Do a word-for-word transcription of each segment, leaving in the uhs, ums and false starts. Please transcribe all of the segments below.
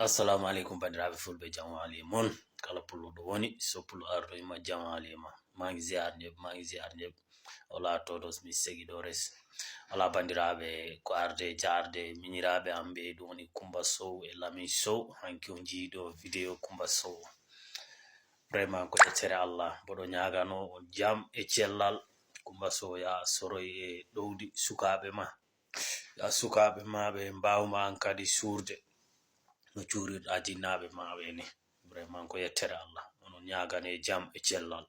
Assalamu alaikum, bandiraɓe fulɓe, jam wali e mon. Kala pullo ɗo woni, so pullo arɗo ima, jam wali e ma. Mangi ziar ñëpp, mangi ziar ñëpp. Hola a todos mis seguidores. Hola bandiraɓe, ko arde jarde miñiraɓe am ɓe, ɗum woni Kumba Sow e Lamin Sow. Hanki on jiiɗo vidéo Kumba Sow. Vraiment ko ƴettere Allah. Mboɗo ñaagano on jam e cellal. Kumba Sow ya soroy e ɗowdi sukaaɓe ma. Ya sukaaɓe ma ɓe mbawma an kadi suurde no cuurirɗa jinnaaɓe ma ɓe ni. Vraiment ko ƴettere Allah. Onon ñaagane jam e cellal.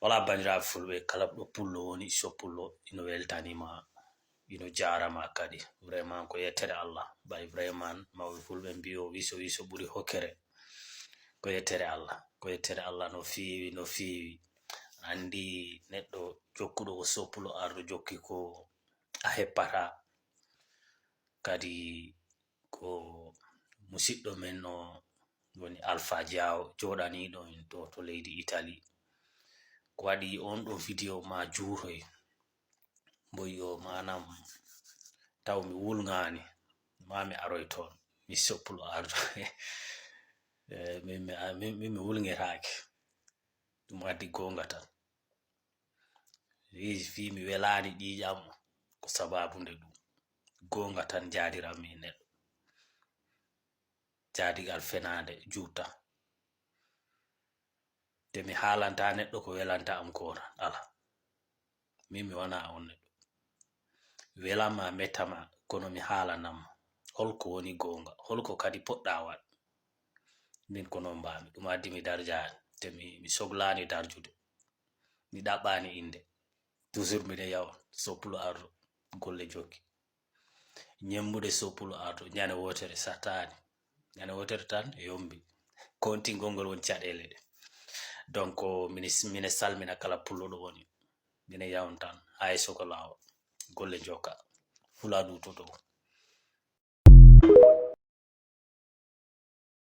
Wala bandiraɓe fulɓe, kala ɗo pullo woni, so pullo ino weltanima, ino jarama kadi. Vraiment ko ƴettere Allah. Ɓay vraiment mawɓe fulɓe mbiyo wiso wiso ɓuri hokkere. Ko ƴettere Allah, ko ƴettere Allah no feewi, no feewi. Andi neɗɗo jokkuɗo ko so pullo arɗo jokki ko a heppata. Kadi ko musiɗɗo men no woni Alpha Diaw, joɗaniɗo en to, to leydi Italie. Ko waɗi on ɗo vidéo ma juuroy. Mboyo manam taw mi wulŋaani, ma mi aroy toon, mi so pullo arɗo. Eh, min mi, a-, min, min mi wulŋetaake. Ɗum addi goonga tan. Wi-, fii mi welaani ƴiiƴam, ko sabaabu nde ɗum. Goonga tan njaadiranmi e neɗɗo. Jaadigal fenaande juuta. Te mi haalanta neɗɗo ko welanta am ko tan, ala. Min mi wona on neɗɗo. Welanma, mettama, kono mi haalananma holko woni goonga, holko kadi poɗɗa waɗ. Min ko noon mbaami. Ɗum addi mi darjaani, te mi, mi soglaani darjude. Mi ɗaɓɓaani innde. Toujours miɗen yawa, so pullo arɗo, golle jokki. Ñembude so pullo arɗo, ñande wootere sattaani. Ñande wootere tan yombi. Kontingol ngol woni caɗeele ɗe. Donc, mine, mine salmina kala pullo ɗo woni. Mine yawon tan, hay soko laawa. Golle jokka. Fula ɗutoto.